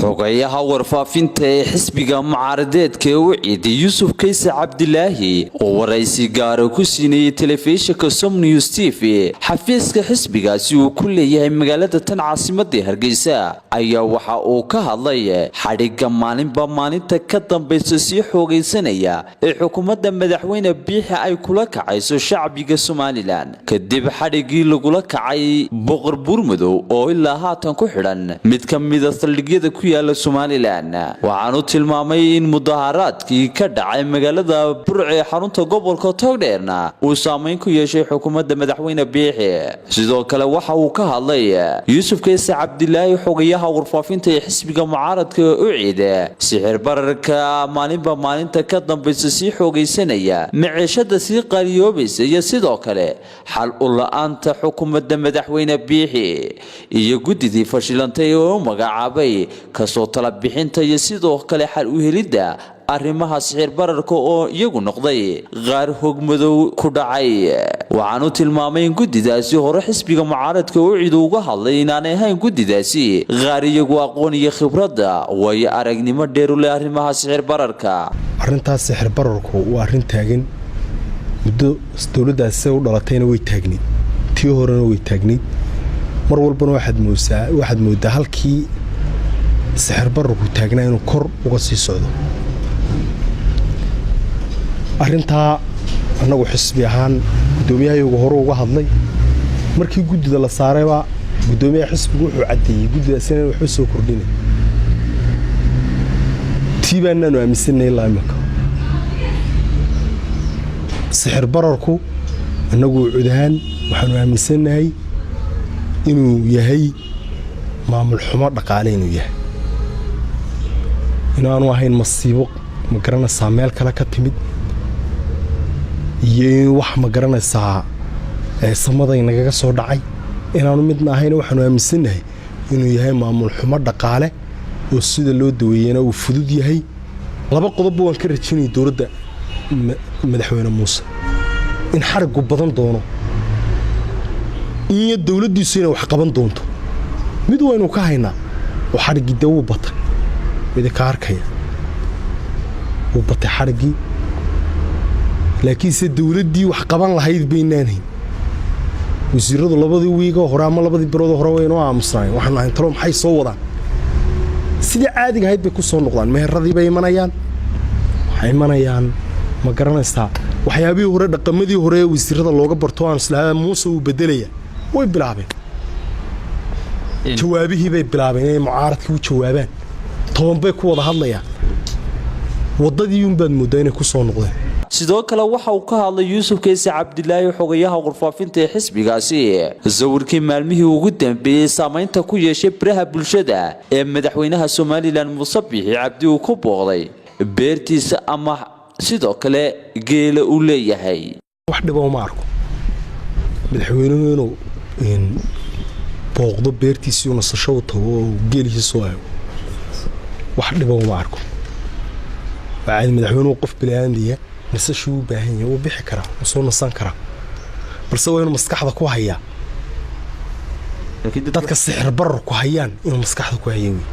Xogayaha warfaafinta ee xisbiga mucaaradeedka ee UCID, Yuusuf Kayse Cabdilaahi, oo waraysi gaara ku siinayay telefishinka Som News TV xafiiska xisbigaasi uu ku leeyahay magaalada tan caasimadii Hargeysa, ayaa waxa uu ka hadlay xadhigga maalinba maalinta ka dambaysa sii xoogaysanaya ee xukuumadda madaxweyne Biixi ay kula kacayso shacbiga Somaliland, kadib xadhiggii lagula kacay Boqor Buurmadow oo ilaa haatan ku xidhan mid ka mida saldhigyada ku yaala Somaliland. Waxaanu tilmaamay in mudaharaadkii ka dhacay magaalada Burco ee xarunta gobolka Togdheerna uu saameyn ku yeeshay xukuumadda madaxweyne Biixi. Sidoo kale waxa uu ka hadlay Yuusuf Kayse Cabdilaahi, xogayaha warfaafinta ee xisbiga mucaaradka UCID, sixir bararka maalinba maalinta ka dambaysa sii xoogaysanaya, maciishada sii qaaliyoobaysa, iyo sidoo kale xal u la-aanta xukuumadda madaxweyne Biixi iyo guddidii fashilantay oo u magacaabay kasoo tala bixinta iyo sidoo kale xal u helidda arrimaha sixir bararka, oo iyagu noqday qaar hogmadow ku dhacay. Waxaanu tilmaamay in guddidaasi hore xisbiga mucaaradka UCID uga hadlay inaanay ahayn guddidaasi qaar iyagu aqoon iyo khibradda waayo aragnimo dheer u leh arrimaha sixir bararka. Arrintaas sixir bararku waa arrin taagan muddo. Dowladdaas se u dhalatayna way taagnayd, tii horena way taagnayd. Mar walbana waxaad mooddaa halkii sixir bararku taagnaa inuu kor uga sii socdo. Arrintaa annagu xisbi ahaan guddoomiyahayagu hore uga hadlay. Markii guddida la saaraybaa, guddoomiyaha xisbigu wuxuu caddeeyey guddidaas inaan waxba soo kordhinay. Tii baanaanu aaminsanay ilaa imika. Sixir bararku annagu UCID ahaan waxaanu aaminsannahay inuu yahay maamul xumo dhaqaale, inuu yahay, inaanu ahayn masiibo, ma garanaysaa, meel kale ka timid iyo in wax, ma garanaysaa, samaday nagaga soo dhacay inaanu midna ahayn. Waxaanu aaminsannahay inuu yahay maamul xumo dhaqaale oo sida loo daweeyena uu fudud yahay. Laba qodobba waan ka rajinayay dowladda madaxweyne Muuse: in xariggu badan doono iyo dowladdiisu inay wax qaban doonto. Mid waynu ka haynaa oo xadhiggii dee wuu batay, idinka arkaya, wuu batay xadhiggii, laakiinse dowladdii wax qaban lahayd baynaan hayn. Wasiiradu labadii wiigoo hore ama labadii biloodoo hore waynoo aamusnaayeen. Waxaanu ahayn, talo maxay soo wadaan? Sidii caadiga ahayd bay ku soo noqdaan. Meheradii bay imanayaan, waxay imanayaan, ma garanaysaa, waxyaabihii hore, dhaqamadii hore ee wasiirada looga barto aan islahaa Muuse uu bedelaya way bilaabeen. Jawaabihii bay bilaabeen inay mucaaradkii u jawaabaan. 10 bay ku wada hadlayaan. Waddadii uunbaad mooddaa inay ku soo noqdeen. Sidoo kale waxa uu ka hadlay Yuusuf Kayse Cabdilaahi, xogayaha warfaafinta ee xisbigaasi, sawirkii maalmihii ugu dambeeyey saamaynta ku yeeshay baraha bulshada ee madaxweynaha Somaliland Muuse Biixi Cabdi uu ku booqday beertiisa ama sidoo kale geela uu leeyahay. Wax dhiba uma arko madaxweynuhu inuu booqdo beertiisii, u nasasho u tago oo geeliisii soo eego. Wax dhiba uma arko. Waa madaxweynuhu, qof bini'aadmiya, nasashuu u baahan yahay, wuu bixi karaa, wuu soo nasan karaa, balse waa inuu maskaxda ku hayaa dadka sixir bararku hayaan, inuu maskaxda ku haya wey.